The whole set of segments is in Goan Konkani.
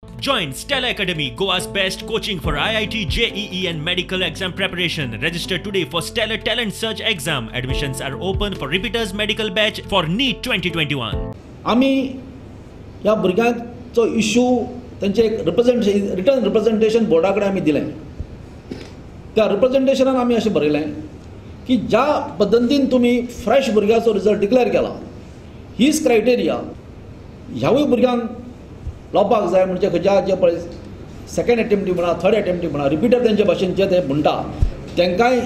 Join Stella Academy, Goa's best coaching for IIT, JEE and medical exam preparation. Register today for Stellar Talent Search exam. Admissions are open for repeaters medical batch for NEET 2021. आमी ह्या भुरग्यांचो इश्यू तांचे एक रिप्रेझेंटेशन, रिटर्न रिप्रेझेंटेशन बोर्डा कडेन आमी दिलें. त्या रिप्रेझेंटेशनान आमी अशें बरयलें की ज्या पद्दतीन तुमी फ्रेश भुरग्याचो रिजल्ट डिक्लेअर केला हीच क्रायटेरिया ह्यावूय भुरग्यांक लावपाक जाय. म्हणजे खंयच्या जे पळय सेकंड एटेम्प्टी म्हणा, थर्ड एटेम्प्टी म्हणा, रिपीटर तेंचे भाशेन जे ते म्हणटा तांकांय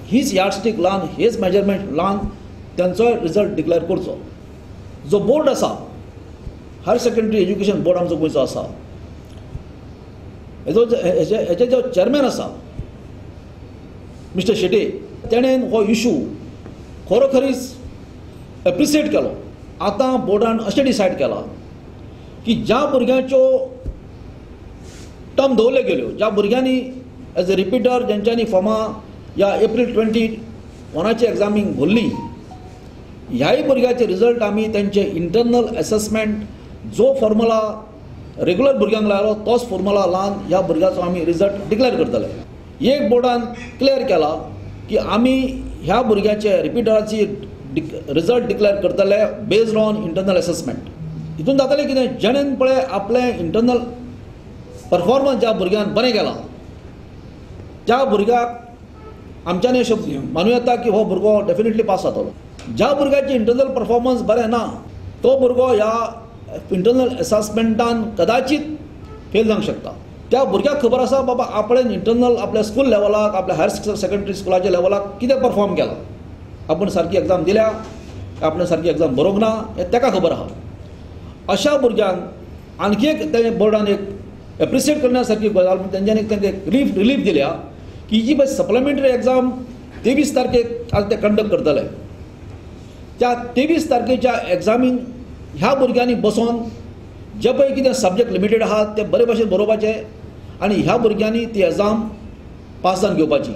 हीच यार्डस्टीक लावन, हेच मेजरमेंट लावन तांचोय रिजल्ट डिक्लेअर करचो. जो बोर्ड आसा, हायर सेकंडरी एज्युकेशन बोर्ड आमचो गोंयचो आसा, हेजो हेजे जो चेअरमॅन आसा मिस्टर शेटे, तेणेन हो इशू खरोखरीच एप्रिसिएट केलो. आतां बोर्डान अशें डिसायड केलां की ज्या भुरग्यांच्यो टर्म दवरल्यो गेल्यो, ज्या भुरग्यांनी एज अ रिपीटर जेंच्यांनी फॉर्मां ह्या एप्रील 21 एग्जामींक भरली, ह्याय भुरग्याचे रिजल्ट आमी तेंचे इंटरनल एसेसमेंट जो फॉर्मुला रेगुलर भुरग्यांक लायलो तोच फॉर्मुला लावन ह्या भुरग्याचो आमी रिजल्ट डिक्लेअर करतले. एक बोर्डान क्लियर केला की आमी ह्या भुरग्याचे रिपीटराची रिजल्ट डिक्लेअर करतले बेज्ड ऑन इंटरनल एसेसमेंट. हितून जातलें कितें, जेणेन पळय आपलें इंटरनल परफॉर्मन्स ज्या भुरग्यान बरें केलां त्या भुरग्याक आमच्यांनी अशें मानूं येता की हो भुरगो डेफिनेटली पास जातलो. ज्या भुरग्याची इंटरनल परफॉर्मन्स बरें ना तो भुरगो ह्या इंटरनल एसेसमेंटान कदाचित फेल जावंक शकता. त्या भुरग्याक खबर आसा बाबा आपणें इंटरनल आपल्या स्कूल लेवलाक, आपल्या हायर सेकंडरी स्कुलाच्या लेवलाक कितें परफॉर्म केलां, आपूण सारकी एग्जाम दिल्या, आपणें सारकी एग्जाम बरोवंक ना हें ताका खबर आसा. अशा भुरग्यांक आणखी एक ते बोर्डान एक एप्रिसिएट करण्या सारकी गजाल तेंच्यांनी तांकां एक रिलीफ दिल्या की जी पळय सप्लिमेंटरी एग्जाम 23 तारखेक आज ते कंडक्ट करतले, त्या 23 तारखेच्या एग्जामीन ह्या भुरग्यांनी बसोन जे पळय कितें सब्जेक्ट लिमिटेड आहा ते बरे भाशेन बरोवपाचे आनी ह्या भुरग्यांनी ती एग्जाम पास जावन घेवपाची.